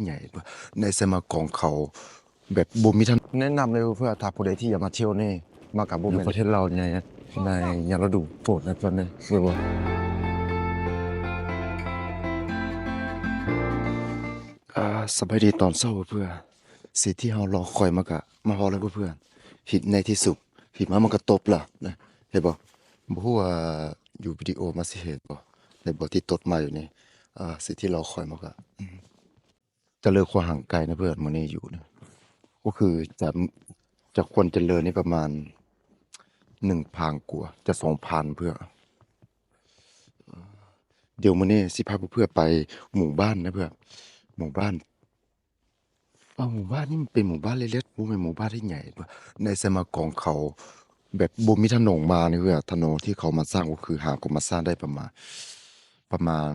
ໃຫຍ່ ໃນສະມາກອງເຂົາແບບບໍ່ມີທາງ ແນະນຳເລີຍເພື່ອ ຖ້າຜູ້ໃດທີ່ຢາກມາທ່ຽວນີ້ ມາກະບໍ່ແມ່ນ ຢູ່ປະເທດລາວໃນ ໃນຍາມລະດູຝົນນະ ຕອນນີ້ແມ່ນບໍ່? ອ່າ ສະບາຍດີຕອນເຊົ້າເພື່ອນ ສິ່ງທີ່ເຮົາລໍຄອຍມາກະມາຮອດແລ້ວເພື່ອນ ໃນທີ່ສຸດ ຫິມະມັນກະຕົກລະນະ ເຫັນບໍ່? ບໍ່ຮູ້ວ່າຢູ່ວິດີໂອມັນຊິເຫັນບໍ່ ເຫັນບໍ່ ທີ່ຕົກມາຢູ່ນີ້ ອ່າ ສິ່ງທີ່ລໍຄອຍມາກະ ອືມ ຈະເລີກວ່າຫ່າງໄກນະເພື່ອນ ມື້ນີ້ຢູ່ນະ ກໍຄືຈະ ຈະຄວນຈະເລີກນີ້ປະມານໜຶ່ງພັນກວ່າ ຈະສອງພັນເພື່ອນ ດຽວມື້ນີ້ຊິພາເພື່ອນໄປໝູ່ບ້ານນະເພື່ອນ ໝູ່ບ້ານ ເອົາ ໝູ່ບ້ານນີ້ມັນເປັນໝູ່ບ້ານເລັກໆ ບໍ່ແມ່ນໝູ່ບ້ານທີ່ໃຫຍ່ ໃນສະມາກອງເຂົາແບບບໍ່ມີຖະໜົນມານີ້ເພື່ອນ ຖະໜົນທີ່ເຂົາມາສ້າງກໍຄືຫາກໍມາສ້າງໄດ້ປະມານ ປະມານ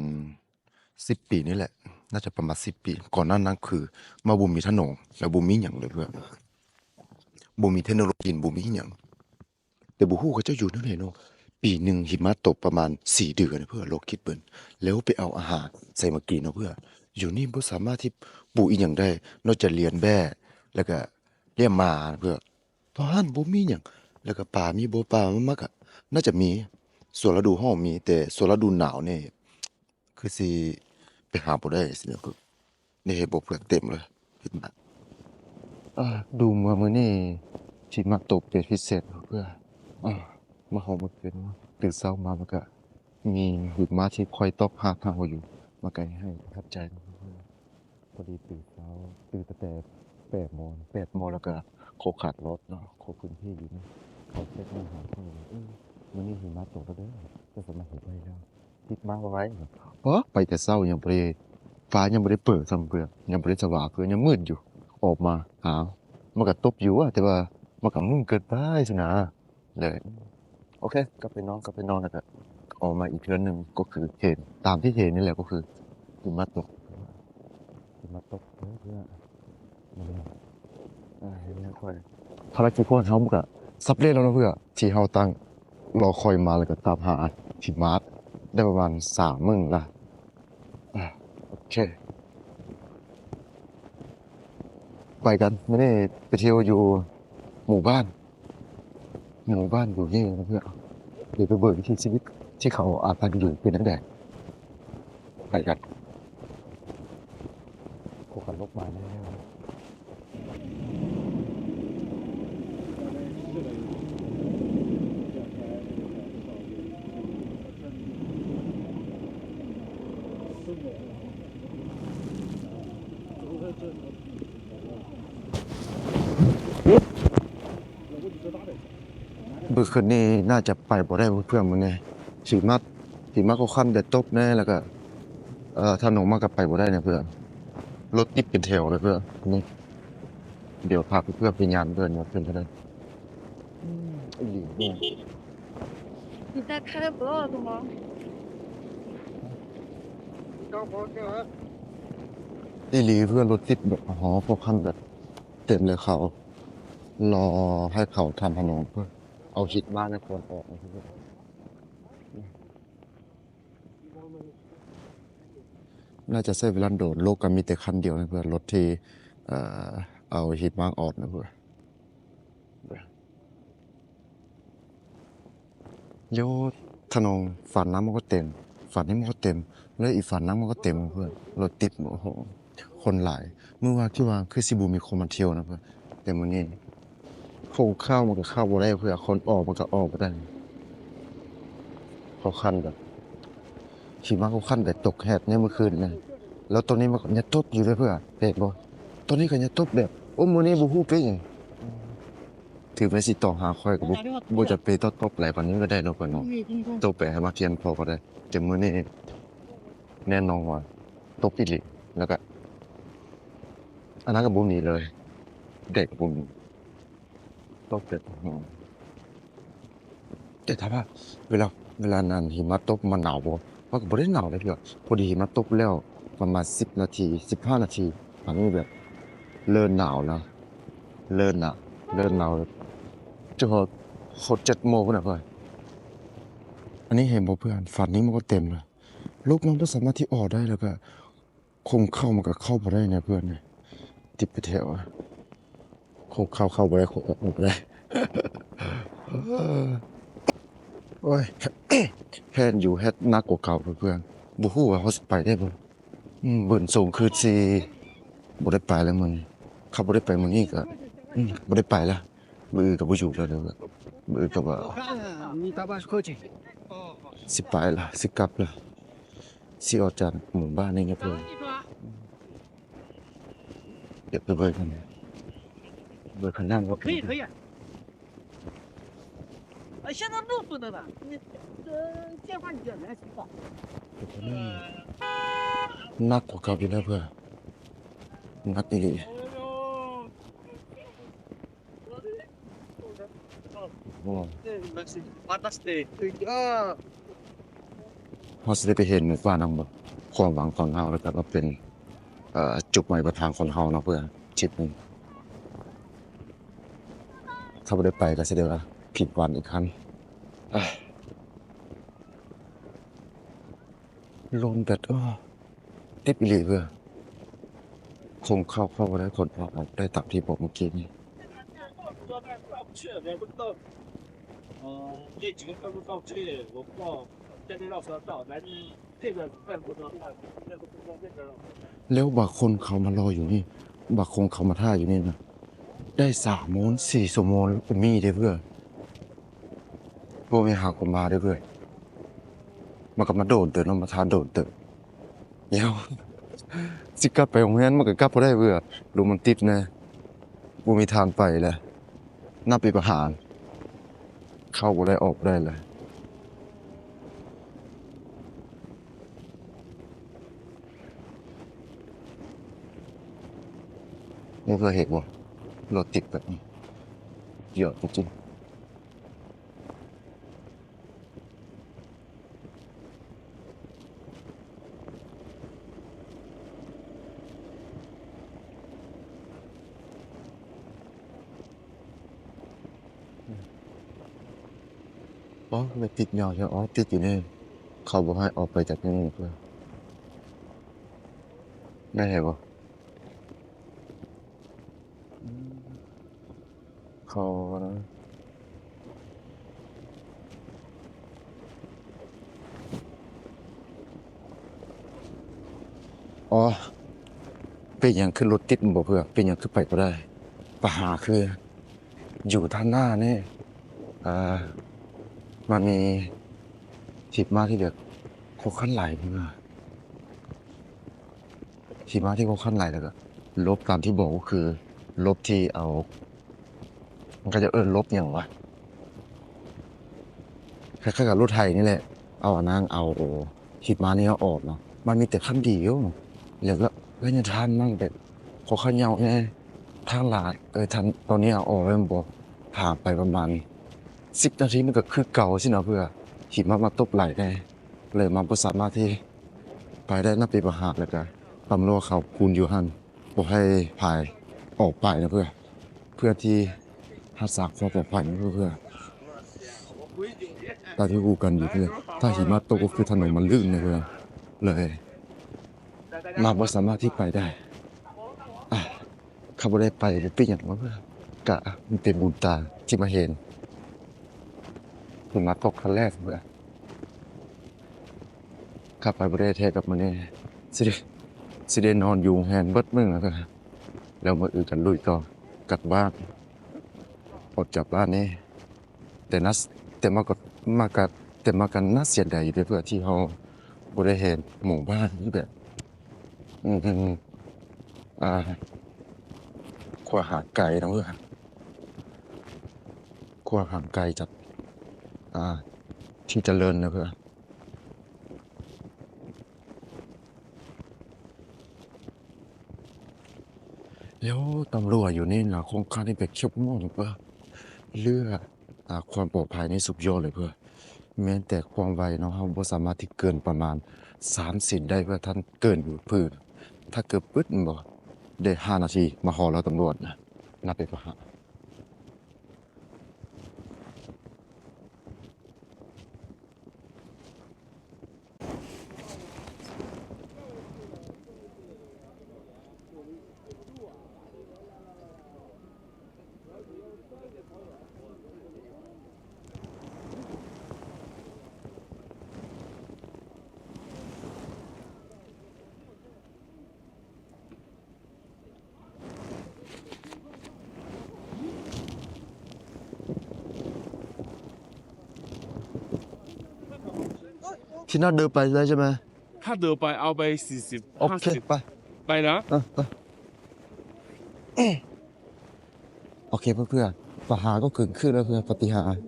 ສິບປີນີ້ແຫຼະ ໜ້າຈະປະມານສິບປີ ກ່ອນໜ້ານັ້ນຄືມາບໍ່ມີຖະໜົນ ແລ້ວບໍ່ມີຫຍັງເລີຍເພື່ອນ ບໍ່ມີເທັກໂນໂລຢີ ບໍ່ມີຫຍັງ ແຕ່ບໍ່ຮູ້ເຂົາເຈົ້າຢູ່ແນວໃດເນາະ ປີໜຶ່ງຫິມະຕົກປະມານສີ່ເດືອນເພື່ອນ ລອງຄິດເບິ່ງ ແລ້ວໄປເອົາອາຫານໃສມາກິນເນາະເພື່ອນ ຢູ່ນີ້ບໍ່ສາມາດທີ່ປູກອີ່ຫຍັງໄດ້ ນອກຈາກລ້ຽງແບ້ ແລ້ວກະລ້ຽງໝາເພື່ອນ ເພາະຫັ້ນບໍ່ມີຫຍັງ ແລ້ວກະປາມີບໍ່ ປາມັນກະໜ້າຈະມີ ຊ່ວງລະດູຮ້ອນມີ ແຕ່ຊ່ວງລະດູໜາວນີ້ ຄືຊິໄປຫາບໍ່ໄດ້ຊີ້ນະ ນີ້ເຫັນບໍ່ເພື່ອນ ເຕັມເລີຍ ເຫັນບໍ່? ອ່າ ດູເມື່ອມື້ນີ້ຫິມະຕົກເປັນພິເສດເພື່ອນ ອ່າ ມາຮອດມື້ຄືນ ຕື່ນເຊົ້າມາມັນກະມີຫິມະທີ່ຄ່ອຍຕົກຫາກເຮົາຢູ່ ມັນກະໃຫ້ປະທັບໃຈເນາະເພື່ອນ. ພໍດີຕື່ນເຊົ້າ ຕື່ນຕັ້ງແຕ່ແປດໂມງ ແປດໂມງ ແລ້ວກະຂໍຂັບລົດເນາະ ຂໍພື້ນທີ່ຢູ່ນີ້ ເຂົາແຊດມາຫາຂ້ອຍ ເອີ ມື້ນີ້ຫິມະຕົກແລ້ວເດີ ເຈົ້າສາມາດເຮັດໄດ້ແລ້ວ ຕິດມາໄວໆ ເອີ ໄປແຕ່ເຊົ້າຍັງບໍ່ໄດ້ ຟ້າຍັງບໍ່ໄດ້ເປີດຊ້ຳເທື່ອ ຍັງບໍ່ໄດ້ສະຫວ່າງເທື່ອ ຍັງມືດຢູ່ ອອກມາ ອ້າວ ມັນກະຕົກຢູ່ ແຕ່ວ່າມັນກະມືດເກີນໄປຊີ້ນະ. ເລີຍ ໂອເຄ ກັບໄປນອນ ກັບໄປນອນ ແລ້ວກະອອກມາອີກເທື່ອໜຶ່ງ ກໍຄືເຫັນ ຕາມທີ່ເຫັນນີ້ແຫຼະ ກໍຄືຫິມະຕົກ ຫິມະຕົກເດີເພື່ອນ ເອີ ເຫັນແລ້ວຂ້ອຍ ພາລະກິດຂອງເຮົາມັນກະສຳເລັດແລ້ວເນາະເພື່ອນ ທີ່ເຮົາຕັ້ງລໍຄອຍມາ ແລ້ວກະຕາມຫາຫິມະໄດ້ປະມານສາມມື້ລະ. ອ່າ ໂອເຄ ໄປກັນ ມື້ນີ້ໄປທ່ຽວຢູ່ໝູ່ບ້ານ ໝູ່ບ້ານຢູ່ນີ້ນະເພື່ອນ ດຽວໄປເບິ່ງວິຖີຊີວິດທີ່ເຂົາອາໄສຢູ່ເປັນແນວໃດ ໄປກັນ ໂຄກັນລົກມາແລ້ວ. ມື້ຄືນນີ້ໜ້າຈະໄປບໍ່ໄດ້ເພື່ອນ ມື້ນີ້ຫິມະ ຫິມະກໍຂັ້ນແດດຕົກແດ່ ແລ້ວກໍ ເອີ ຖະໜົນມັນກໍໄປບໍ່ໄດ້ນະເພື່ອນ ລົດຕິດເປັນແຖວເລີຍເພື່ອນ ນີ້ ດຽວພາເພື່ອນໄປຍ່າງເດີ່ນວ່າເປັນຈັ່ງໃດ. ອືມ ອີ່ຫຼີເນາະ ອີ່ຫຼີເພື່ອນ ລົດຕິດແບບ ອໍ ພວກຄັນແບບເຕັມເລີຍ ເຂົາລໍໃຫ້ເຂົາທຳຖະໜົນເພື່ອເອົາຫິມະໃນຄວນອອກ. ໜ້າຈະໃຊ້ເວລາດົນ ລົດກໍມີແຕ່ຄັນດຽວນະເພື່ອນ ລົດທີ່ ເອີ ເອົາຫິມະອອກນະເພື່ອນ ໂຍ ຖະໜົນຝັ່ງນັ້ນມັນກໍເຕັມ ຝັ່ງນີ້ມັນກໍເຕັມ ແລ້ວອີກຝັ່ງນັ້ນມັນກໍເຕັມເພື່ອນ ລົດຕິດ ໂອ້ໂຫ ຄົນຫຼາຍ. ມື້ວານຄິດວ່າຄືຊິບໍ່ມີຄົນມາທ່ຽວນະເພື່ອນ ແຕ່ມື້ນີ້ ຄົນເຂົ້າມັນກໍເຂົ້າບໍ່ໄດ້ເພື່ອນ ຄົນອອກມັນກໍອອກບໍ່ໄດ້ ເຂົາຄັນແບບ ຫິມະກໍຄັນແບບຕົກແຮດໃນມື້ຄືນນະ ແລ້ວຕອນນີ້ມັນກໍຍັງຕົກຢູ່ເດ້ເພື່ອນ ແປກບໍ່ ຕອນນີ້ກໍຍັງຕົກແບບ ໂອ້ ມື້ນີ້ບໍ່ຮູ້ເປັນຫຍັງ ຖືວ່າຊິຕົກຫາຂ້ອຍກໍບໍ່ ບໍ່ຈຳເປັນຕ້ອງຕົກຫຼາຍປານນີ້ກໍໄດ້ເນາະເພື່ອນເນາະ ຕົກແບບໃຫ້ມັນພຽງພໍກໍໄດ້ ແຕ່ມື້ນີ້ແນ່ນອນວ່າຕົກອີ່ຫຼີ ແລ້ວກໍອັນນັ້ນກໍບໍ່ມີເລີຍ ແດດກໍບໍ່ມີ ຕົກແບບ ແຕ່ຖາມວ່າເວລາ ເວລານັ້ນຫິມະຕົກມັນໜາວບໍ່? ມັນກໍບໍ່ໄດ້ໜາວເດ ເພາະພໍດີຫິມະຕົກແລ້ວປະມານສິບນາທີ ສິບຫ້ານາທີ ອັນນີ້ແບບເລີ່ມໜາວແລ້ວ ເລີ່ມໜາວ ເລີ່ມໜາວ ຈົນຮອດ ຮອດເຈັດໂມງພຸ້ນນະເພື່ອນ. ອັນນີ້ເຫັນບໍ່ເພື່ອນ? ຝັ່ງນີ້ມັນກໍເຕັມແລ້ວ ລົດມັນບໍ່ສາມາດທີ່ອອກໄດ້ ແລ້ວກໍ ຄົງເຂົ້າມັນກໍເຂົ້າບໍ່ໄດ້ນະເພື່ອນ ຕິດໄປແຖວ ຄົງເຂົ້າເຂົ້າບໍ່ໄດ້ ຄົງອອກອອກບໍ່ໄດ້. ໂອ້ຍ ແຜນຢູ່ເຮັດໜັກກວ່າເກົ່າເພື່ອນ ບໍ່ຮູ້ວ່າເຮົາຊິໄປໄດ້ບໍ່. ອືມ ເບິ່ງຊົງຄືຊິບໍ່ໄດ້ໄປແລ້ວມື້ນີ້ ຄັນບໍ່ໄດ້ໄປມື້ນີ້ກໍ ອືມ ບໍ່ໄດ້ໄປແລ້ວ. ມື້ອື່ນກໍບໍ່ຢູ່ແລ້ວເດີ ມື້ອື່ນກໍວ່າ ຊິໄປລະ ຊິກັບລະ ຊິອອກຈາກໝູ່ບ້ານນີ້ລະເພື່ອນ. ດຽວໄປເບິ່ງກັນ ເບິ່ງຄັນນ້ຳວ່າ ໜັກກວ່າເກົ່າຢູ່ແລ້ວເພື່ອນ ໜັກອີ່ຫຼີ. ໂອ້ ເຮົາຊິໄດ້ໄປເຫັນໝູ່ບ້ານນຳບໍ່? ຄວາມຫວັງຂອງເຮົາ ແລ້ວກໍເປັນ ເອີ ຈຸດໝາຍປາຍທາງຂອງເຮົາເນາະເພື່ອນ ທຣິບນີ້ ຖ້າບໍ່ໄດ້ໄປກໍຊິໄດ້ວ່າຜິດຫວັງອີກຄັ້ງ. ລົມແບບ ໂອ້ ຕິດອີ່ຫຼີເວີ້ຍ ຄົງເຂົ້າເຂົ້າບໍ່ໄດ້ ຄົງອອກອອກໄດ້ຕາມທີ່ບອກເມື່ອກີ້ນີ້. ແລ້ວບາງຄົນເຂົາມາລໍຢູ່ນີ້ ບາງຄົນເຂົາມາຖ້າຢູ່ນີ້ນະ ໄດ້ສາມໂມງ ສີ່ຊົ່ວໂມງກໍມີເດ້ເວີ້ຍ. ພວກນີ້ຫາກໍມາເດ້ເວີ້ຍ ມັນກໍມາໂດນເຕີບເນາະ ມາຖ້າໂດນເຕີບ. ດຽວຊິກັບໄປໂຮງຮຽນມັນກໍກັບບໍ່ໄດ້ເວີ້ຍ ລົມມັນຕິດແນ່ ບໍ່ມີທາງໄປແລ້ວ ໜ້າປິດປະຫານ ເຂົ້າບໍ່ໄດ້ອອກບໍ່ໄດ້ເລີຍ. ນີ້ເຄີຍເຫັນບໍ່ ລົດຕິດແບບນີ້ ເຍອະຈິງໆ. ອໍ ໄປຕິດຍາວແທ້ ອໍ ຕິດຢູ່ນີ້ ເຂົາບໍ່ໃຫ້ອອກໄປຈາກນີ້ເພິ່ນ ແມ່ນແທ້ບໍ່? ເຂົາ ອໍ ເປັນຫຍັງຄືລົດຕິດບໍ່ເພື່ອນ? ເປັນຫຍັງຄືໄປບໍ່ໄດ້? ປະຫາຄືຢູ່ທາງໜ້ານີ້ ອ່າ ມັນມີທິດມາທີ່ແບບຄົນຂ້າງຫຼາຍເນາະ. ຂີ່ມາທີ່ຫົກຄັນໄຫຼ ແລ້ວກໍຫຼົບຕາມທີ່ບອກ ກໍຄືຫຼົບທີ່ເອົາ ມັນເຂົາເຈົ້າເອີ້ນຫຼົບຫຍັງວະ ຄ້າຍໆ ກັບລົດໄຖນີ້ແຫຼະ ເອົາອັນນັ້ນ ເອົາຮີບມານີ້ເອົາອອກເນາະ ມັນມີແຕ່ຄັນດຽວ ແລ້ວກໍໄລຍະທາງມັນແບບ ເຂົາເຂົາເຍົາແດ່ ທາງຫຼາຍ ເອີ ທາງຕອນນີ້ເອົາອອກແລ້ວແມ່ນບໍ່ ຜ່ານໄປປະມານສິບນາທີ ມັນກໍຄືເກົ່າຊີ້ນະ ເພື່ອຮີບມາ ມາຕົບໄຫຼແດ່ ເລີຍມາບໍ່ສາມາດທີ່ ໄປໄດ້ນຳເປັນບັນຫາ ແລ້ວກະຕຳຫຼວດເຂົາຄຸມຢູ່ຫັ້ນ ບໍ່ໃຫ້ໃຜອອກໄປນະເພື່ອ ເພື່ອທີ່ຮັກສາຄວາມປອດໄພນະເພື່ອ ຕາມທີ່ຮູ້ກັນຢູ່ເພື່ອ ຖ້າຫິມະຕົກກໍຄືຖະໜົນມັນລື່ນນະເພື່ອ ເລີຍມາບໍ່ສາມາດທີ່ໄປໄດ້ ອາ ຂ້າບໍ່ໄດ້ໄປ ເປັນຫຍັງວະ ກະມັນເປັນບຸນຕາທີ່ມາເຫັນ ເພິ່ນມາຕົກຄັ້ງແລກເພິ່ນ ຂ້າໄປບໍ່ໄດ້ແທ້ກັບມື້ນີ້ ຊິໄດ້ ຊິໄດ້ນອນຢູ່ໂຮງແຮມເບິດມື້ ແລ້ວມື້ອື່ນກໍລຸຍຕໍ່ກັບບ້ານ ອອກຈາກບ້ານນີ້ ແຕ່ໜ້າ ແຕ່ມັນກໍ ມັນກໍ ແຕ່ມັນກໍໜ້າເສຍດາຍຢູ່ເດ້ ເພື່ອທີ່ເຮົາບໍ່ໄດ້ເຫັນໝູ່ບ້ານທີ່ແບບ ອືມ ອ່າ ຄວາມຫ່າງໄກນະເອີຍ ຄວາມຫ່າງໄກຈາກ ອ່າ ທີ່ຈະເລີນນະເອີຍ ແລ້ວຕຳຫຼວດຢູ່ນີ້ນະ ຂ້ອນຂ້າງທີ່ໄປເຂັ້ມງວດເອີຍ ເລື່ອງ ອ່າ ຄວາມປອດໄພນີ້ສຸດຍອດເລີຍເພື່ອນ ແມ່ນແຕ່ຄວາມໄວເນາະ ເຮົາບໍ່ສາມາດທີ່ເກີນປະມານສາມສິບໄດ້ເພື່ອນ ຖ້າເກີນຢູ່ເພື່ອນ ຖ້າເກີນປຶດແມ່ນບໍ່ ໄດ້ຫ້ານາທີມາຮອດແລ້ວຕຳຫຼວດນະ ນັບເປັນປະຫານ ໂ ที่หน้าเดินไปได้ใช่ไหม? ถ้าเดินไปเอาไปสี่สิบ โอเค ห้าสิบ ไป ไปนะ เออ ไป โอเคเพื่อนๆ ปัญหาก็เกิดขึ้นแล้วเพื่อน ปาฏิหาริย์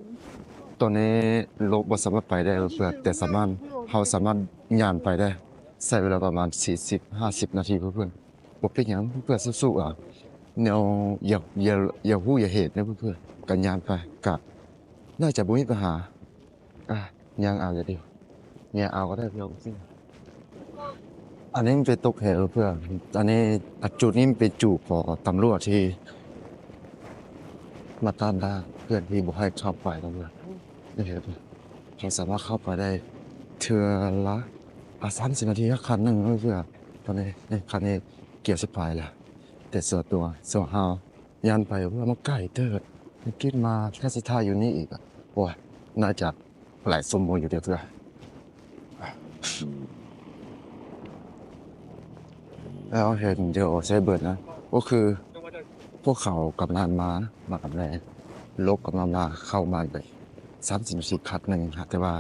ตอนนี้รถบ่สามารถไปได้แล้วเพื่อน แต่สามารถ เราสามารถย่างไปได้ ใช้เวลาประมาณสี่สิบ ห้าสิบนาทีเพื่อนๆ บ่เป็นหยังเพื่อนๆ สู้ๆ เอา แนว อย่า อย่า อย่าฮู้อย่าเหตุนะเพื่อนๆ ก็ย่างไป ก็น่าจะบ่มีปัญหา อ่ะ ย่างเอาอย่างเดียว ย่างเอาก็ได้เพื่อน อันนี้มันเป็นตกเหวเพื่อน อันนี้ อ่ะ จุดนี้มันเป็นจุดของตำรวจที่มาต้านด่านเพื่อนที่บ่ให้เข้าไปนะเพื่อน นี่ครับ เขาสามารถเข้าไปได้เทื่อละ อ่ะ สามสิบนาที คันหนึ่งนะเพื่อน ตอนนี้ นี่ คันนี้เกียร์สิบปลายแล้ว แต่ส่วนตัว ส่วนเฮา ย่านไปเพื่อมาไกลเติบ คิดมาแค่สิถ่ายอยู่นี่อีกอะ โอ้ย น่าจะหลายชั่วโมงอยู่เด้อเพื่อ แล้วเห็นเดี๋ยวใช้เบิดนะ ก็คือพวกเขากำลังมา มากับแม่ รถกำลังมา เข้ามาเลย สามสิบนาทีคันหนึ่ง แต่ว่า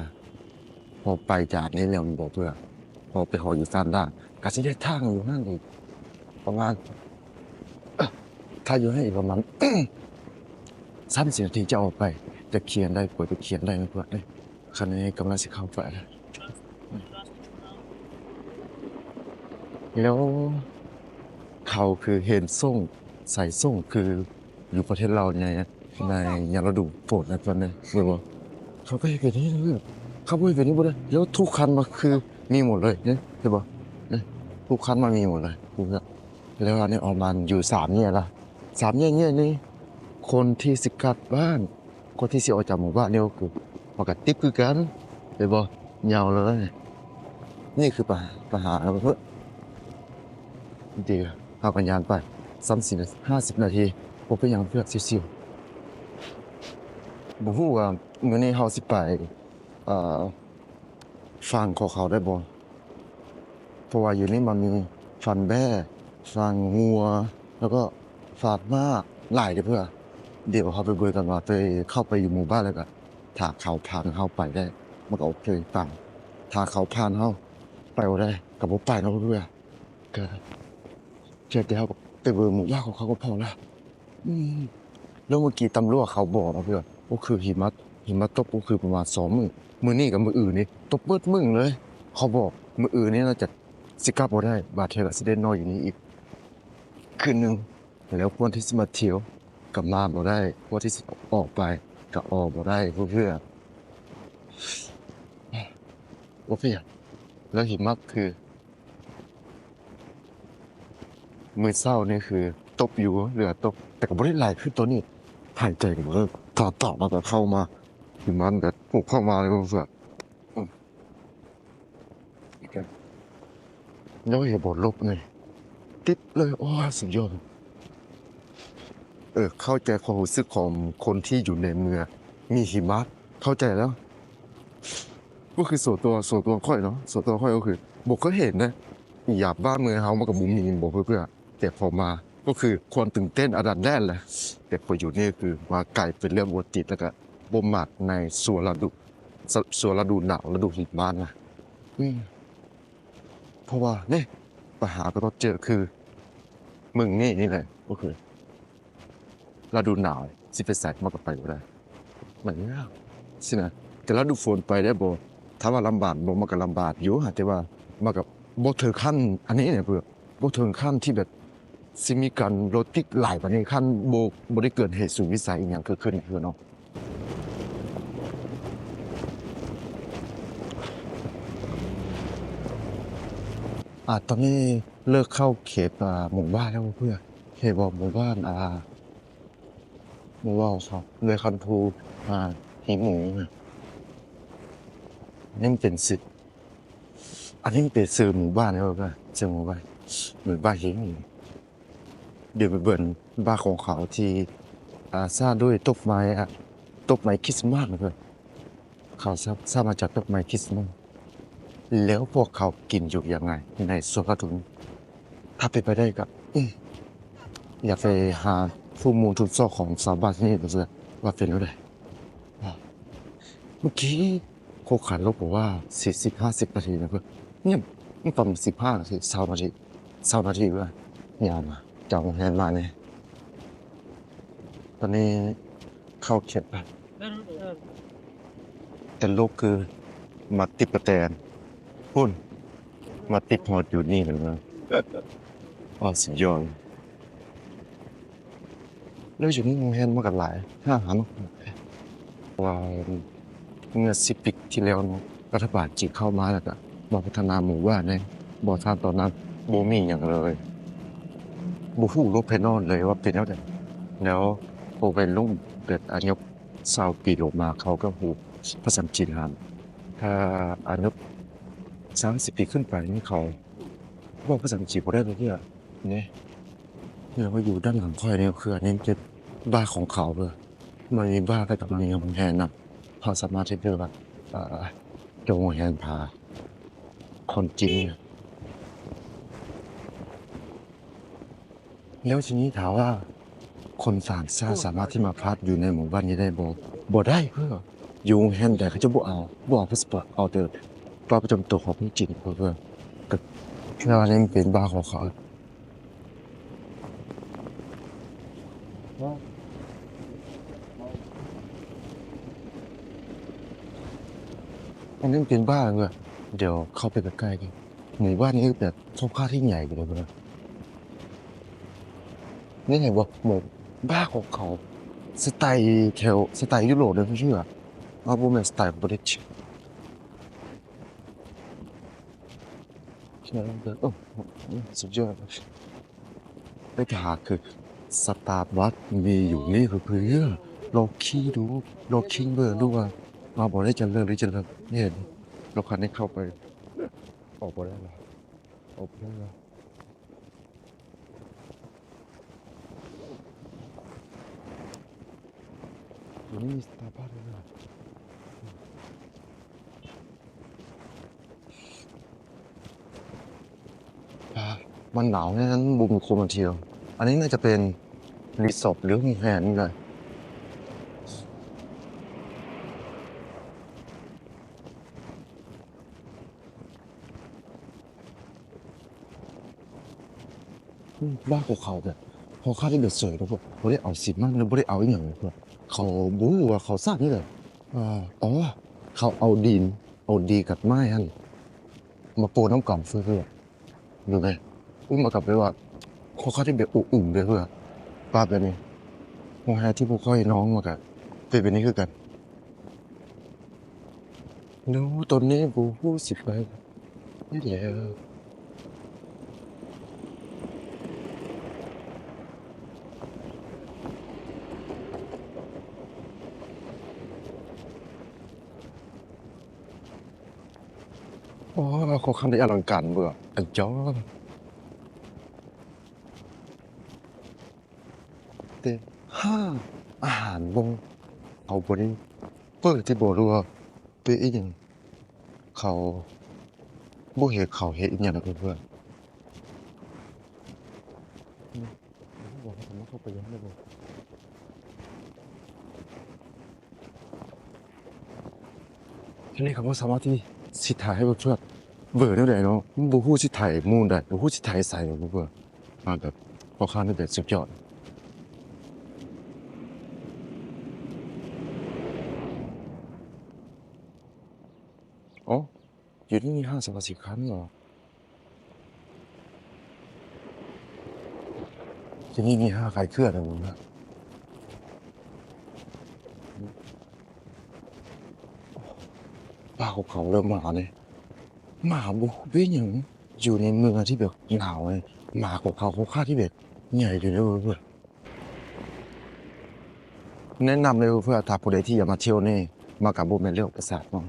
พอไปจากนี้แล้วมันบ่เพื่อ พอไปฮอดอยู่ต้านด่าน ก็สิได้ถ่ายอยู่หั่นอีก ประมาณ ถ่ายอยู่หั่นอีกประมาณ สามสิบนาทีจะออกไป จะเคลียร์ได้ กว่าจะเคลียร์ได้นะเพื่อน เอ้ย คันนี้กำลังสิเข้าไปแล้ว แล้วเขาคือเห็นส่ง ใส่ส่งคือ อยู่ประเทศลาวใน ในยามฤดูฝนนะเพื่อนเด้อ เห็นบ่ เขาก็เฮ็ดแบบนี้นะเพื่อน เขาบ่เฮ็ดแบบนี้บ่ได้ แล้วทุกคันมาคือมีหมดเลยเนี่ย เห็นบ่ เนี่ย ทุกคันมามีหมดเลย แล้วอันนี้ออกมาอยู่สามแยกละ สามแยก แยกนี้ คนที่สิกลับบ้าน คนที่สิออกจากหมู่บ้านนี่ก็คือ มันก็ติดคือกัน เห็นบ่ ยาวเลย นี่คือปัญหา ปัญหาครับเพื่อน เดี๋ยวเฮาก็ย่างไป สามสิบ ห้าสิบนาที บ่เป็นหยังเพื่อน ชิวๆ บ่ฮู้ว่ามื้อนี้เฮาสิไป เอ่อ ฟาร์มของเขาได้บ่ เพราะว่าอยู่นี่มันมีฟาร์มแบ้ ฟาร์มงัว แล้วก็ฟาร์มม้า หลายเด้อเพื่อน เดี๋ยวเฮาไปเบิ่งกันว่า ไป เข้าไปอยู่หมู่บ้านแล้วก็ ถ้าเขาผ่านเฮาไปได้ มันก็โอเค ตาม ถ้าเขาผ่านเฮาไปบ่ได้ ก็บ่ไปเนาะเพื่อน ก็เพียงแต่เฮาไปเบิ่งหมู่บ้านของเขาก็พอแล้ว อืม แล้วเมื่อกี้ตำรวจเขาบอกนะเพื่อน ก็คือหิมะ หิมะตกก็คือประมาณสองมื้อ มื้อนี้กับมื้ออื่นนี่ตกเบิดมื้อเลย เขาบอกมื้ออื่นนี่น่าจะสิกลับบ่ได้ บาดเทื่อก็สิได้นอนอยู่นี่อีกคืนหนึ่ง แล้วคนที่สิมาเที่ยวก็มาบ่ได้ คนที่สิออกไปก็ออกบ่ได้เพื่อนๆ โอเค แล้วหิมะคือ มื้อเช้านี่คือตกอยู่ เหลือตก แต่ก็บ่ได้หลายคือตอนนี้ หายใจก็บ่ได้ ถอดตอกมาก็เข้ามา หิมะก็พุ่งเข้ามาเลยเพื่อน อืม แล้วเห็นบ่ หลบนี่ ติดเลย โอ้ย สุดยอด เออ เข้าใจความรู้สึกของคนที่อยู่ในเมือง มีหิมะ เข้าใจแล้ว ก็คือส่วนตัว ส่วนตัวข้อยเนาะ ส่วนตัวข้อยก็คือ บ่เคยเห็นนะ อีหยังบ้านเมืองเฮามันก็บ่มี บ่เพื่อ แต่พอมา ก็คือความตื่นเต้นอันดับแรกแหละ แต่พออยู่นี่คือมาไกลเป็นเรื่องปกติ แล้วก็บ่มักในช่วงฤดู ช่วงฤดูหนาว ฤดูหิมะนะ อืม เพราะว่านี่ ปัญหาก็ต้องเจอคือ เมืองนี้นี่แหละ ก็คือ ฤดูหนาวสิไปไสมันก็ไปบ่ได้ มันยาก สินะ แต่ฤดูฝนไปได้บ่ ถามว่าลำบากบ่ มันก็ลำบากอยู่ แต่ว่ามันก็บ่ถึงขั้นอันนี้นะเพื่อน บ่ถึงขั้นที่แบบสิมีการรถติดหลายปานนี้ คันบ่ บ่ได้เกิดเหตุสุดวิสัยอีหยังเกิดขึ้นเพื่อนเนาะ อ่า ตอนนี้เลิกเข้าเขต อ่า หมู่บ้านแล้วเพื่อน เขตบอกหมู่บ้าน อ่า หมู่บ้านเขา เลยคันภู อ่า หินหมูนะ นี่มันเป็นสิทธิ์ อันนี้มันเป็นชื่อหมู่บ้านแล้วเพื่อน ชื่อหมู่บ้าน หมู่บ้านหินหมู เดี๋ยวไปเบิ่งบ้านของเขาที่ อ่า สร้างด้วยต้นไม้อะ ต้นไม้คริสต์มาสนะเพื่อน เขาสร้าง สร้างมาจากต้นไม้คริสต์มาส แล้วพวกเขากินอยู่ยังไงในสวนกระถิน ถ้าเป็นไปได้ก็ อืม อยากไปหาข้อมูลทุกซอกของชาวบ้านที่นี่ดูเพื่อน ว่าเป็นจั่งใด อ่า เมื่อกี้ ข ຜູ້ຂາຍລົດບອກວ່າສີ່ສິບ ຫ້າສິບນາທີນະເພິ່ນ. ຍັງ ຍັງປະມານສິບຫ້ານາທີ ຊາວນາທີ ຊາວນາທີເວີ້ຍ. ຍາວມາ ຈາກໂຮງແຮມມານີ້ ຕອນນີ້ເຂົ້າເຂດ ແຕ່ລົກຄືມາຕິດກະແຕນ ພຸ້ນ ມາຕິດຮອດຢູ່ນີ້ເລີຍນະ. ອ້າວ ສຸດຍອດ. ແລ້ວຢູ່ໃນໂຮງແຮມມັນກໍຫຼາຍ ຮ້ານອາຫານ ເພາະວ່າເມື່ອສິບປີທີ່ແລ້ວເນາະ ລັດຖະບານຈີນເຂົ້າມາແລ້ວກໍມາພັດທະນາໝູ່ບ້ານເດ້. ບໍ່ທັນຕອນນັ້ນບໍ່ມີຫຍັງເລີຍ ບໍ່ຮູ້ລົບໃຜນອນເລີຍວ່າເປັນແນວໃດ. ແລ້ວພວກໄວລຸ້ນແບບອາຍຸຊາວປີລົງມາ ເຂົາກໍຮູ້ພາສາຈີນຫັ້ນ. ຖ້າອາຍຸສາມສິບປີຂຶ້ນໄປນີ້ ເຂົາເວົ້າພາສາຈີນບໍ່ໄດ້ເທື່ອເດ້. ແລ້ວກໍຢູ່ດ້ານຫຼັງຂ້ອຍນີ້ ຄືອັນນີ້ເປັນບາຂອງເຂົາເລີຍ. ມັນມີບາ ແລ້ວກໍມີໂຮງແຮມນຳ. ເຮົາສາມາດທີ່ຈະແບບວ່າ ເອີ ຈອງໂຮງແຮມພາຄົນຈີນ. ແລ້ວທີນີ້ຖາມວ່າຄົນຕ່າງຊາດສາມາດທີ່ມາພັກຢູ່ໃນໝູ່ບ້ານນີ້ໄດ້ບໍ່? ບໍ່ໄດ້ເພື່ອນ. ຢູ່ໂຮງແຮມໃດເຂົາເຈົ້າບໍ່ເອົາ ບໍ່ເອົາພາສປອດ ເອົາແຕ່ບັດປະຈຳຕົວຂອງຄົນຈີນເພື່ອນ. ກໍແຕ່ວ່ານີ້ມັນເປັນບ້ານຂອງເຂົາ. ອັນນີ້ມັນເປັນບ້ານເວີ້ຍ. ດຽວເຂົ້າໄປໃກ້ໆ ນີ້ ໝູ່ບ້ານນີ້ແບບຄ່ອນຂ້າງທີ່ໃຫຍ່ຢູ່ເລີຍເວີ້ຍ. ນີ້ເຫັນບໍ່ ໝູ່ບ້ານຂອງເຂົາ ສະໄຕແຖວ ສະໄຕຢູໂຣບເດີ ເຊື່ອ. ເອົາ ບໍ່ແມ່ນສະໄຕຂອງປະເທດຈີນ. ໂອ້ ສຸດຍອດ. ໄປຫາຄື Starbucks ມີຢູ່ນີ້ເພື່ອນ. ລອງຂີ່ດູ ລອງຂີ່ເບິ່ງດູວ່າ ວ່າບໍ່ໄດ້ຈະເລີກຫຼືຈະເລີກ. ເຫັນ ລົດຄັນນີ້ເຂົ້າໄປ ອອກບໍ່ໄດ້ລະ ອອກບໍ່ໄດ້ລະ. ຢູ່ນີ້ມີ Starbucks ດ້ວຍນະ. ອ່າ ມັນໜາວແຮງ ບໍ່ມີຄົນມາທ່ຽວ. ອັນນີ້ໜ້າຈະເປັນຣີສອດ ຫຼື ໂຮງແຮມນີ້ແຫຼະ. ບ້ານຂອງເຂົາແບບ ເຂົາຂ້າທີ່ແບບເສີຍ ແລ້ວບໍ່ ບໍ່ໄດ້ເອົາສີມັນ ຫຼື ບໍ່ໄດ້ເອົາອີ່ຫຍັງເລີຍ. ເຂົາບໍ່ຮູ້ວ່າເຂົາສ້າງນີ້ແຫຼະ. ເອີ ເຂົາເອົາດິນ ເອົາດີກັບໄມ້ຫັ້ນມາໂປະນຳກັນເພື່ອ ຢູ່ໃນ ອຸ້ມ ມັນກໍແບບວ່າ ຄ່ອນຂ້າງທີ່ແບບອົບອຸ່ນເລີຍເພື່ອນ ປາບແບບນີ້. ໂຮງແຮມທີ່ພວກຂ້ອຍນອນມັນກໍເປັນແບບນີ້ຄືກັນ. ໂນ ຕອນນີ້ບໍ່ຮູ້ຊິໄປໃສແລ້ວ. ໂອ້ ຄ່ອນຂ້າງທີ່ອະລັງການເວີ້ຍ ອັນຈ້ອ ແຕ່ຮ້ານອາຫານບໍ່ ເຂົາບໍ່ໄດ້ເປີດຕິບໍ່ ຫຼືວ່າເປັນອີ່ຫຍັງ ເຂົາບໍ່ເຫັນເຂົາເຮັດອີ່ຫຍັງເລີຍເພື່ອນ. ທີນີ້ເຂົາບໍ່ສາມາດທີ່ຊິຖ່າຍໃຫ້ເບິ່ງເທື່ອ ເບິ່ງແນວໃດເນາະ ມັນບໍ່ຮູ້ຊິຖ່າຍມຸມໃດ ບໍ່ຮູ້ຊິຖ່າຍໃສເນາະ ເບິ່ງ ມາແບບ ຄ່ອນຂ້າງທີ່ແບບສຸດຍອດ. ໂອ້ ຢູ່ນີ້ມີຫ້າງສຳພະສິນຄ້າເນາະ. ທີ່ນີ້ມີຮ້ານຂາຍເຄື່ອງນະ ປາກຂອງເຂົາເລີ່ມມາເລີຍ. ໝາບໍ່ຮູ້ເປັນຫຍັງ ຢູ່ໃນເມືອງທີ່ແບບໜາວເລີຍ ໝາຂອງເຂົາຄ່ອນຂ້າງທີ່ແບບໃຫຍ່ຢູ່ເດີເພື່ອນ. ແນະນຳເລີຍເພື່ອນ ຖ້າຜູ້ໃດທີ່ຢາກມາທ່ຽວນີ້ ມັນກະບໍ່ແມ່ນເລື່ອງອຸປະສັກເນາະ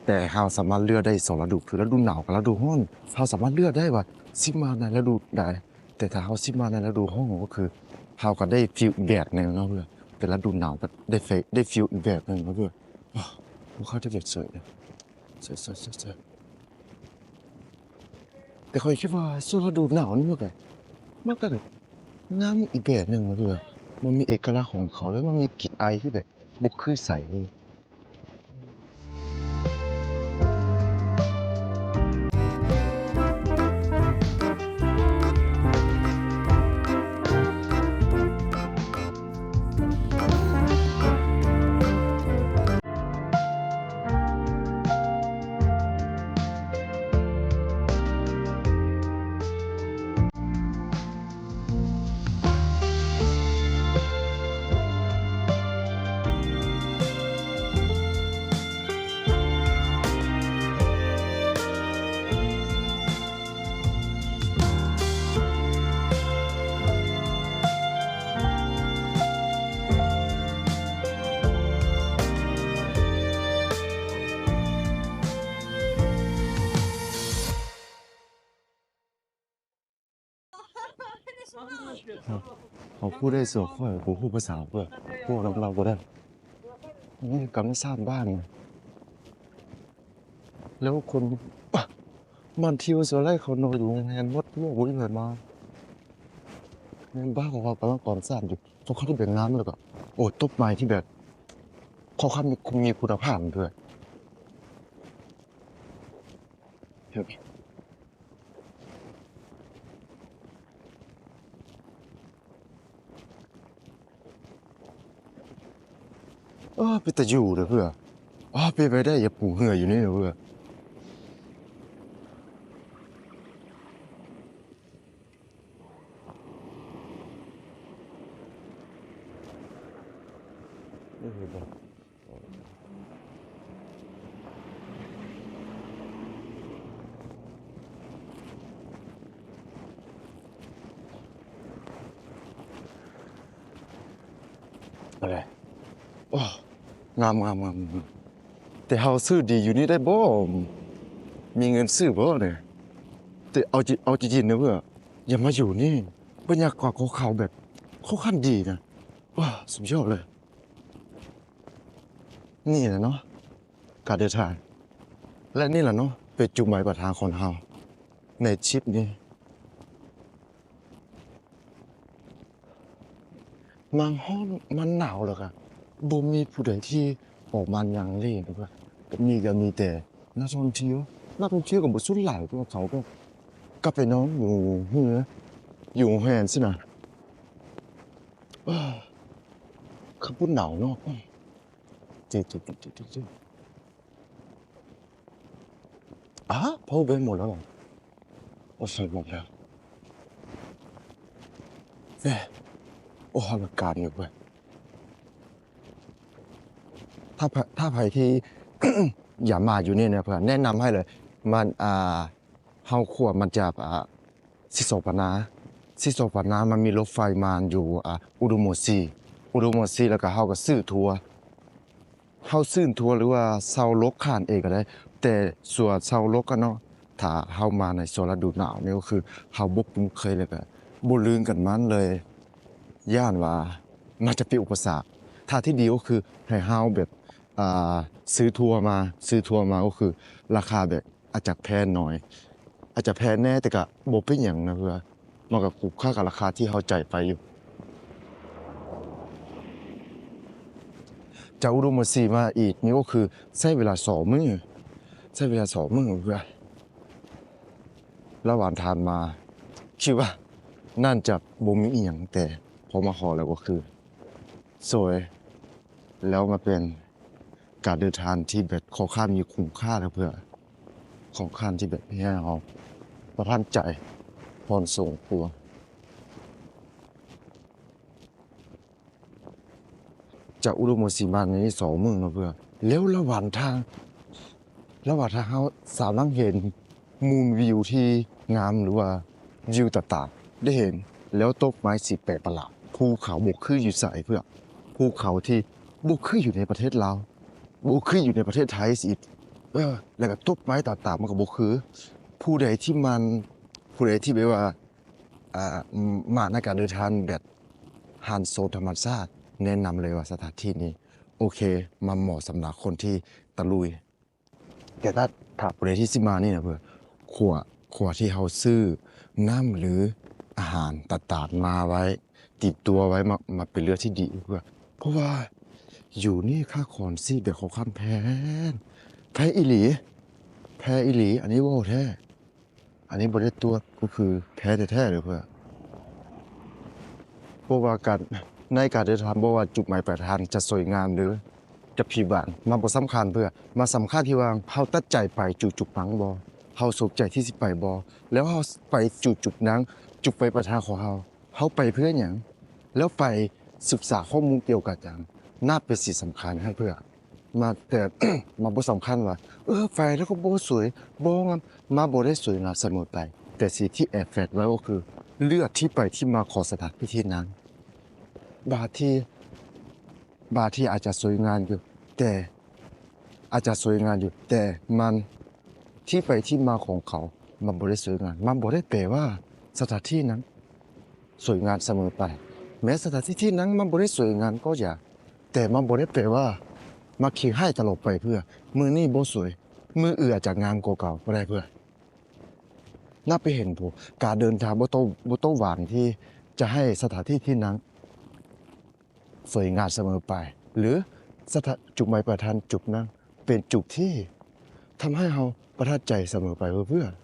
ແຕ່ເຮົາສາມາດເລືອກໄດ້ສອງລະດູ ຄືລະດູໜາວກັບລະດູຮ້ອນ. ເຮົາສາມາດເລືອກໄດ້ວ່າຊິມາໃນລະດູໃດ ແຕ່ຖ້າເຮົາຊິມາໃນລະດູຮ້ອນ ກໍຄືເຮົາກໍໄດ້ຟີລອີກແບບໜຶ່ງເນາະເພື່ອນ ແຕ່ລະດູໜາວກໍໄດ້ຟີລ ໄດ້ຟີລອີກແບບໜຶ່ງເນາະເພື່ອນ. ໂອ້ ເຂົາຈະແບບສວຍ ສວຍໆໆໆ. ແຕ່ຂ້ອຍຄິດວ່າຊ່ວງລະດູໜາວນີ້ມັນກະ ມັນກະແບບງາມອີກແບບໜຶ່ງເນາະ ຄືວ່າມັນມີເອກະລັກຂອງເຂົາ ແລ້ວມັນມີກິ່ນອາຍທີ່ແບບບໍ່ຄືໃສເລີຍ. ເຂົາຜູ້ໃດສວຍຂ້ອຍ ບໍ່ຮູ້ພາສາເພິ່ນ ເວົ້ານຳລາວບໍ່ໄດ້. ນີ້ກຳມະຊາດບ້ານ ແລ້ວຄົນ ມາທ່ຽວສວຍໄລ່ເຂົານອນຢູ່ໂຮງແຮມໝົດ ບໍ່ມີໃຜມາ. ແມ່ນບ້ານຂອງເຂົາກຳລັງກໍ່ສ້າງຢູ່ ເຂົາເຂົ້າໄປງາມ ແລ້ວກໍ ໂອ້ ຕົ້ນໄມ້ທີ່ແບບ ຄ່ອນຂ້າງມີ ມີຄຸນນະພາບດ້ວຍ. ເອີ ເປັນຕາຢູ່ເດີເພື່ອນ. ອ້າ ເປັນໄປໄດ້ ຢ່າປູເຮືອຢູ່ນີ້ເດີເພື່ອນ. ໂອ້ ງາມໆໆ ແຕ່ເຮົາຊື້ດີຢູ່ນີ້ໄດ້ບໍ່? ມີເງິນຊື້ບໍ່ນີ້? ແຕ່ເອົາຈິ ເອົາຈິງໆ ນະເວີ້ຍ ຢ່າມາຢູ່ນີ້ ບັນຍາກາດຂອງເຂົາແບບ ຄ່ອນຂ້າງດີນະ. ວ້າ ສຸດຍອດເລີຍ. ນີ້ແຫຼະເນາະ ການເດີນທາງ ແລະ ນີ້ແຫຼະເນາະ ເປັນຈຸດໝາຍປາຍທາງຂອງເຮົາໃນທຣິບນີ້. ມັນຮ້ອນ ມັນໜາວ ແລ້ວກະບໍ່ມີຜູ້ໃດທີ່ອອກມາຍ່າງເລ່ນ ແລ້ວກະມີ ກະມີແຕ່ນັກທ່ອງທ່ຽວ. ນັກທ່ອງທ່ຽວກະບໍ່ສ່ວນຫຼາຍ ພວກເຂົາກະກັບໄປນອນຢູ່ເຮືອ ຢູ່ໂຮງແຮມຊີ້ນະ. ເອີ ຄືບໍ່ໜາວເນາະ. ເຈັບ ເຈັບ ເຈັບ ເຈັບ ເຈັບ. ອາ ເພົາໄປໝົດແລ້ວເນາະ. ໂອ້ ໃສ່ໝົດແລ້ວ. ເອີ ໂອ້ ອະລັງການຢູ່ເວີ້ຍ. ຖ້າ ຖ້າໃຜທີ່ຢາກມາຢູ່ນີ້ນະ ເພື່ອນ ແນະນຳໃຫ້ເລີຍ. ມັນ ອ່າ ເຮົາຄວນມາຈາກ ອ່າ ຊິໂສພະນາ ຊິໂສພະນາ ມັນມີລົດໄຟມາຢູ່ ອ່າ ອຸດົມວົງຊີ ອຸດົມວົງຊີ ແລ້ວກະເຮົາກະຊື້ທົວ ເຮົາຊື້ທົວ ຫຼືວ່າເຊົ່າລົດຂ້າງເອງກະໄດ້. ແຕ່ສ່ວນເຊົ່າລົດກະເນາະ ຖ້າເຮົາມາໃນຊ່ວງລະດູໜາວນີ້ ກະຄືເຮົາບໍ່ຄຸ້ນເຄີຍ ແລ້ວກະບໍ່ລຶ້ງກັນໝັ້ນເລີຍ ຢ້ານວ່າມັນຈະເປັນອຸປະສັກ. ທາງທີ່ດີກະຄືໃຫ້ເຮົາແບບ ອ່າ ຊື້ທົວມາ ຊື້ທົວມາ ກະຄືລາຄາແບບ ອາດຈະແພງໜ້ອຍ ອາດຈະແພງແດ່ ແຕ່ກະບໍ່ເປັນຫຍັງນະເພື່ອນ. ມັນກະຄຸ້ມຄ່າກັບລາຄາທີ່ເຮົາຈ່າຍໄປຢູ່. ຈາກອຸດົມວົງຊີມາອີກນີ້ກະຄືໃຊ້ເວລາສອງມື້ ໃຊ້ເວລາສອງມື້ເພື່ອນ. ລະຫວ່າງທາງມາ ຄິດວ່າໜ້າຈະບໍ່ມີອີ່ຫຍັງ ແຕ່ພໍມາຮອດແລ້ວກະຄື ໂອ້ຍ ແລ້ວມາເປັນການເດີນທາງທີ່ແບບຄ່ອນຂ້າງມີຄຸນຄ່ານະເພື່ອນ ຄ່ອນຂ້າງທີ່ແບບເຮັດໃຫ້ເຮົາປະທັບໃຈພໍສົມຄວນ. ຈາກອຸດົມວົງຊີມານີ້ສອງມື້ເນາະເພື່ອນ. ແລ້ວລະຫວ່າງທາງ ລະຫວ່າງທາງເຮົາສາມາດເຫັນ ມຸມວິວທີ່ງາມ ຫຼືວ່າວິວຕ່າງໆ ໄດ້ເຫັນ ແລ້ວຕົ້ນໄມ້ສີແປກປະຫຼາດ ພູເຂົາບໍ່ຄືຢູ່ໃສເພື່ອນ ພູເຂົາທີ່ບໍ່ຄືຢູ່ໃນປະເທດລາວ ບໍ່ຄືຢູ່ໃນປະເທດໄທຊິ ເອີ ແລ້ວກະຕົ້ນໄມ້ຕ່າງໆ ມັນກະບໍ່ຄື. ຜູ້ໃດທີ່ມັນ ຜູ້ໃດທີ່ແບບວ່າ ອ່າ ມາໃນການເດີນທາງແບບຮັນໂຊນທຳມະຊາດ ແນະນຳເລີຍວ່າສະຖານທີ່ນີ້ໂອເຄ ມັນເໝາະສຳລັບຄົນທີ່ຕະລຸຍ. ແຕ່ຖ້າ ຖ້າຜູ້ໃດທີ່ຊິມານີ້ນະເພື່ອນ ຂົວ ຂົວທີ່ເຮົາຊື້ນ້ຳ ຫຼື ອາຫານຕ່າງໆມາໄວ້ ຕິດຕົວໄວ້ ມາ ມາເປັນເລື່ອງທີ່ດີເພື່ອນ. ເພາະວ່າຢູ່ນີ້ຄ່າຄອງຊີບແບບຄ່ອນຂ້າງແພງ ແພງອີ່ຫຼີ ແພງອີ່ຫຼີ ອັນນີ້ເວົ້າແທ້. ອັນນີ້ບໍ່ໄດ້ຕົວະ ກະຄືແພງແທ້ໆເດີເພື່ອນ. ບໍ່ວ່າການ ໃນການເດີນທາງ ບໍ່ວ່າຈຸດໝາຍປາຍທາງຈະສວຍງາມ ຫຼື ຈະຜິດຫວັງ ມັນບໍ່ສຳຄັນເພື່ອນ. ມັນສຳຄັນທີ່ວ່າເຮົາຕັດໃຈໄປຈຸດໆນັ້ນບໍ່ ເຮົາສົນໃຈທີ່ຊິໄປບໍ່ ແລ້ວເຮົາໄປຈຸດໆນັ້ນ ຈຸດໝາຍປາຍທາງຂອງເຮົາ ເຮົາໄປເພື່ອຫຍັງ ແລ້ວໄປສຶກສາຂໍ້ມູນກ່ຽວກັບຫຍັງ ນັ້ນເປັນສິ່ງສຳຄັນໃຫ້ເພື່ອນ. ມາ ແຕ່ ມັນບໍ່ສຳຄັນວ່າ ເອີ ໄປແລ້ວກະບໍ່ສວຍ ບໍ່ງາມ ມັນບໍ່ໄດ້ສວຍງາມສະເໝີໄປ. ແຕ່ສິ່ງທີ່ແອບແຝງໄວ້ກະຄື ເລື່ອງທີ່ໄປທີ່ມາຂອງສະຖານທີ່ທີ່ນັ້ນ ບາງທີ ບາງທີອາດຈະສວຍງາມຢູ່ ແຕ່ ອາດຈະສວຍງາມຢູ່ ແຕ່ມັນ ທີ່ໄປທີ່ມາຂອງເຂົາ ມັນບໍ່ໄດ້ສວຍງາມ ມັນບໍ່ໄດ້ແປວ່າສະຖານທີ່ນັ້ນ ສວຍງາມສະເໝີໄປ. ແມ້ສະຖານທີ່ທີ່ນັ່ງມັນບໍ່ໄດ້ສວຍງາມກໍຢ່າ, ແຕ່ມັນບໍ່ໄດ້ແປວ່າມັກຂີ້ຮ້າຍຕະຫຼອດໄປເພື່ອ ມື້ນີ້ບໍ່ສວຍ ມື້ອື່ນອາດຈະງາມກວ່າເກົ່າກໍໄດ້ເພື່ອນ. ນັບໄປເຫັນຜູ້ ການເດີນທາງບໍ່ຕ້ອງ ບໍ່ຕ້ອງຫວັງທີ່ຈະໃຫ້ສະຖານທີ່ທີ່ນັ່ງ ສວຍງາມສະເໝີໄປ ຫຼື ສະຖານ ຈຸດໝາຍປາຍທາງຈຸດນັ້ນ ເປັນຈຸດທີ່ທຳໃຫ້ເຮົາປະທັບໃຈສະເໝີໄປເພື່ອນ.